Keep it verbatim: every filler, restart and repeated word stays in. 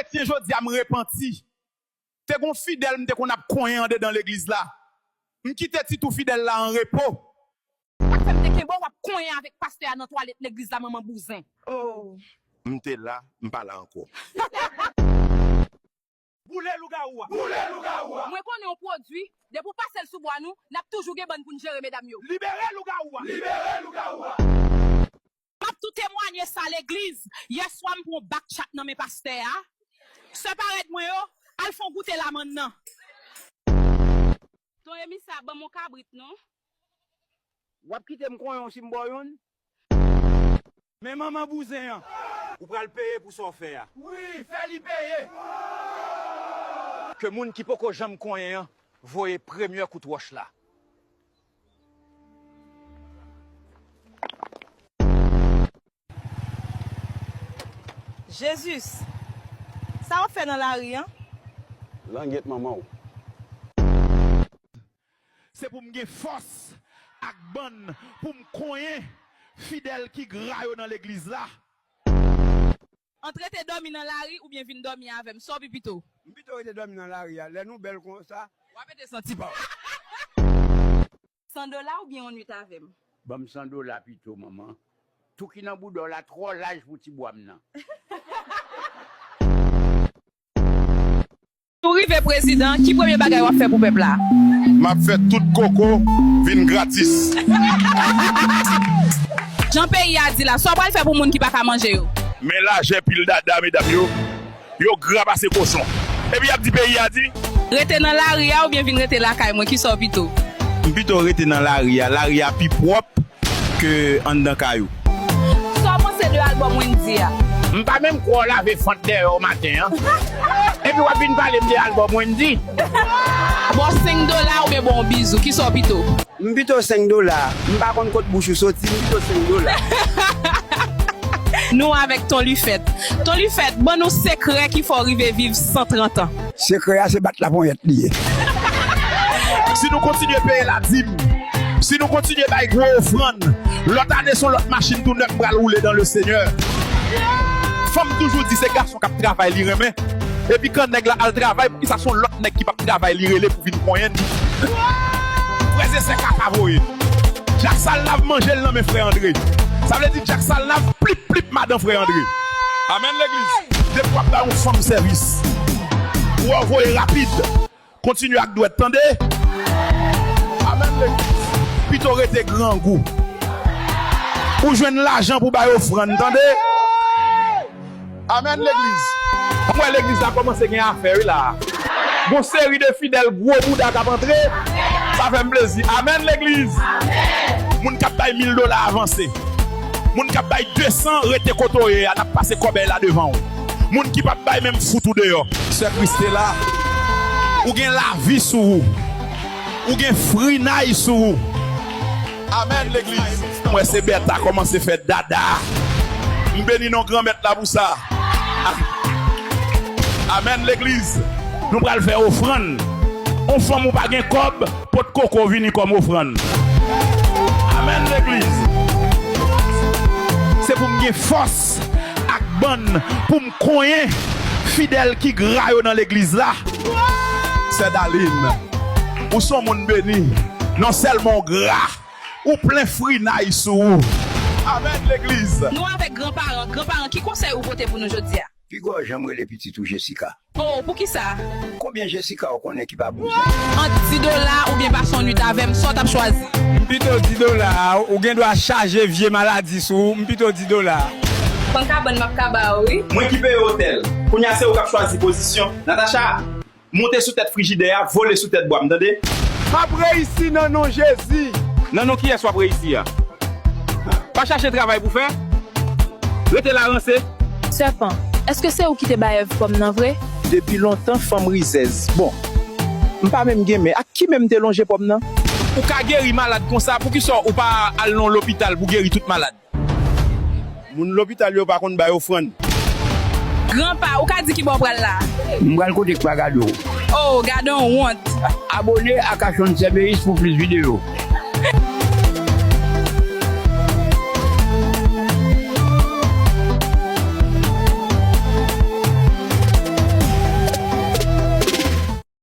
Kretyen, jodi a m repanti. Te gon fidèl m te konn ap konyen andedan legliz la. M kite ti tou fidèl la an repo. Sa k fè m te kenbe w ap konyen avèk pastè a nan twalèt legliz la, manman bouzen. Oh. M te la, m pa la ankò. Boule lougawou a! Boule lougawou a! Mwen konnen yon pwodui, depi w pase l sou bwa nou, n ap toujou gen bann pou n jere medam yo. Libere lougawou a! Libere lougawou a! M ap tou temwanye sa legliz. Yèswa m pran yon bak chat nan men pastè a. Sè parèt mwen yo, al fè yon goute lamann nan. Ton Emisa, ban m yon kabrit non. W ap kite m konyen w si m ba w youn? Men manman bouzen an. Ou pral peye pou sa w fè a. Wi, fè li peye. Ke moun ki poko janm konyen an voye premyè kout wòch la. Jesus, sa w ap fè nan lari an? Langyèt manman w. Se pou m gen fòs ak bann pou m konyen fidèl ki gra yo nan legliz la. Ant rete dòmi nan lari oubyen vin dòmi avè m, sa w pi pito? M pito rete dòmi nan lari a, lè nou bèl konsa. W ap ede santi pa w. San dola oubyen yon nwit avè m? Ban m san dola pito, manman. Tou ki nan bouda w la twò laj pou ti bwa m nan. Si w rive prezidan, ki premye bagay w ap fè pou pèp la? M ap fè tout koko vin gratis. Jan peyi a di la, sa w pral fè pou moun ki pa ka manje yo? Men lajè pil dada, medam yo. Yo gra pase kochon. Epi y ap di peyi a di. Rete nan lari a oubyen vin rete lakay mwen, kisa w pito? M pito rete nan lari a. Lari a pi pwòp ke anndan kay ou. Sa w panse de albòm Wendy a? M pa menm kwè w lave fant dèyè w maten an. Epi w ap vin pale m de albòm Wendy. Ba w senk dola oubyen ba w yon bizou, kisa w pito? M pito senk dola. M pa konn kot bouch ou soti, m pito senk dola. Nou avèk Ton Lifèt. Ton Lifèt, ban nou sekrè ki fè w rive viv san trant an. Sekrè a se bat laponyèt li ye. Si nou kontinye peye ladim, si nou kontinye bay gwo ofrann, lòt ane se yon lòt machin tou nèf m pral woule dans le Seigneur. Fanm toujou di se gason k ap travay li renmen. Epi kan nèg la al travay, poukisa se yon lòt nèg ki p ap travay li rele pou vin konyen li? Frè e sè kaka voye. Dyak sal la ap manje l nan men frè Andre. Sa vle di dyak sal la ap plip plip madan frè Andre. Amèn legliz. Depi w ap bay yon fanm sèvis, ou wè w voye rapid. Kontinye ak dwèt, tande? Amèn legliz. Pito rete grangou. Ou jwenn lajan pou bay ofrann, tande? Amèn legliz. M wè legliz la kòmanse gen afè wi la. Gon seri de fidèl gwo bouda k ap antre. Sa fè m plezi. Amèn legliz. Moun k ap bay mil dola avanse. Moun k ap bay de san rete kote w ye a, n ap pase kòbèy la devan w. Moun ki p ap bay menm fout ou deyò. Sè Kristela, ou gen lavi sou ou. Ou gen frinay sou ou. Amèn legliz. M wè se bèt a kòmanse fè dada. M beni non Granmèt la pou sa. Amèn legliz. Nou pral fè ofrann. On fanm ou pa gen kòb, pot koko vini kòm ofrann. Amèn legliz. Se pou m gen fòs ak bann pou m konyen fidèl ki gra yo nan legliz la. Sè Daline, ou se yon moun beni. Non sèlman w gra, ou plen frinay sou ou. Amèn legliz. Nou avèk granparan. Granparan, ki konsèy ou pote pou nou jodi a? Piga w janm rele pitit ou Jessica. Oh, poukisa? Konbyen Jessica w konnen ki pa bouzen? Ant di dola oubyen pase yon nwit avè m, sa w t ap chwazi? M pito di dola a, ou gen dwa chaje vye maladi sou ou, m pito di dola a. Pann kabann m ap kaba w wi. Mwen ki peye otèl. Kounye a se ou k ap chwazi pozisyon. Natacha, monte sou tèt frijidè a, vole sou tèt bwa m, tande? M ap reyisi nan non Jezi. Nan non kiyès w ap reyisi a? Pa chache travay pou fè. Rete la ranse. Sèpan, èske se ou ki te bay Èv pòm nan vre? Depi lontan fanm rizèz. Bon, m pa menm gen men, ak ki men m te lonje pòm nan? Ou ka geri malad konsa, poukisa ou pa al nan lopital pou geri tout malad? Moun lopital yo pa konn bay ofrann. Granpa, ou ka di ki bò w pral la? M pral kote k pa gade w. Oh, gade yon wont. Abone ak Ashon Sèbeyis pou plis videyo.